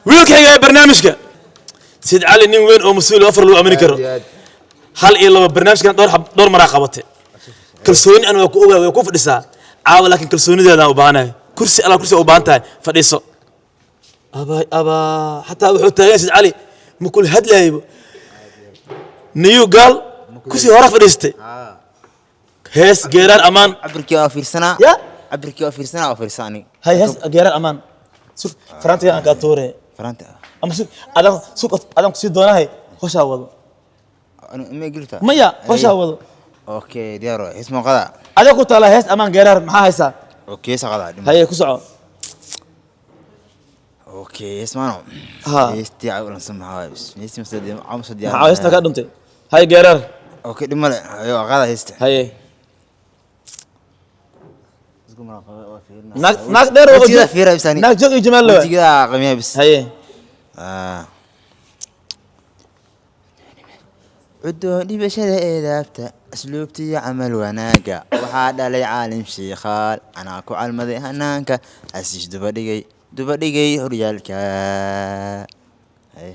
Wiilkayga ee barnaamijka Sid Cali, nin weyn oo mas-uul oo afar lagu amini karo. Aad iyo aad. Hal iyo laba barnaamijkan dhowr dhowr maraa qabatay. Kalsooni an waa ku ogaa, way ku fadhisaa caawa, laakiin kalsoonideedaan u baahanahay. Kursi alla kursi u baahan tahay, fadhiiso. Abay abaa, xataa wuxuu taagan Sid Cali makul hadlaybo. Niyu gaal kursi hore fadhiistay. Hees geeraar amaan. Cabirkii waa fiirsanaa. Ya? Cabirkii waa fiirsanaa, waa fiirsanaa aniga. Hay, hees geeraar amaan. Sug, farantiga aan kaa tuure. Faranta. Ama sug, adan sug, adan kusii doonahay, hoshaa wado. Ma girta? Maya, hoshaa wado. Okay, diyaar waay. Hees muuqada. Adiga ku taala hees amaan geeraar, maxaa haysaa? Okay, hees qada. Haye, ku soco. Okay, hees maano. Ha. Heestii cawlan maxaa waay? Heestii masoo diyaar, masoo diyaar. Maxaa heesta kaa dhuntay? Haye, geeraar. Okay, dhib male. Ayo, qada heesta. Haye. Isku mara qaba waa fiirina. Naag, naag dheer oo Wejigeeda fiira bis ani. Naag joog iyo jamaal lewa. Wejigeeda qamiya bis. Haye. Ah. Cudoon dhibashada eedaabta, asluubtiyo camal wanaaga, waxaa dhalay caalim shiikhaal. Anaa ku calmaday hanaanka, casiis dubadhigay, dubadhigay horyaalka. Haye.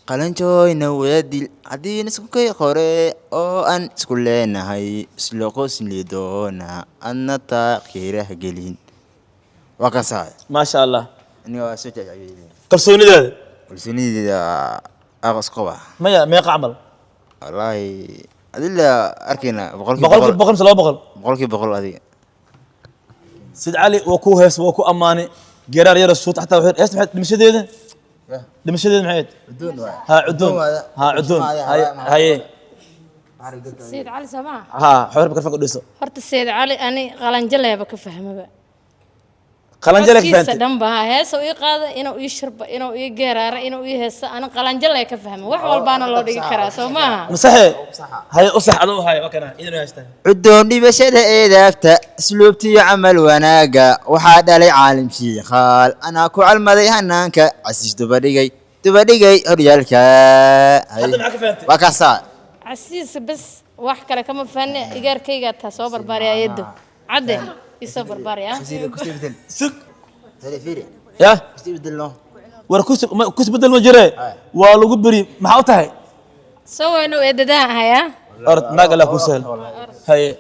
Qalanjooyna wada dil haddiin isku kay qore oo aan isku leenahay, isla qosli doona, adna taakhiraha gelin. Waa kasaa. Maasha Allah. Aniga waa soo jecel. Kalsoonideeda. Kalsoonideeda aqas qaba. Maya, meeqa camal? Wallaahi adila arkayna boqolkiiba 100% 100. Mise 200? 100% adiga. Sid Cali waa ku hees, waa ku ammaanay geeraar yara suut xataa. Waxay hees maxay dhimashadeeda? Dhimashadeeda maxay ahayd? Cudoon waay. Ha, cudoon. Ha, cudoon. Haye, haye. Sayid Cali soo maa? Ha, xoor mikrofon ku dhiso. Horta Sayid Cali ani qalanjaleeba ka fahmaba. Qalanjale ka Codkiisa fahantay? Dhanba ha heesa ii qaada, inuu ii shirba, inuu ii geeraara, inuu ii heesa, ani qalanjale ka fahma. Wax walbaana loo dhigi karaa, soo maaha? Masaxe, haye, u sax adoo haye, waa kana idin haystaa. Cudoon dhibashada eedaabta, asluubtiyo camal wanaaga, waxaa dhalay caalim shiikhaal. Anaa ku calmaday hanaanka, casiis dubadhigay, dubadhigay horyaalka. Hadda maxaa ka fahantay? Waa kaasaa. Casiis bas, wax kale kama fahne. Igaarkaygaa taa soo barbaariya, ayado cadde isoo barbaariya. Sug ya, war kursi kursi bedel ma jire, waa lagu beri. Maxaa u tahay? Soo weynu eedadaan ahayaa. Orod, naag, Allah ku sahal. Haye.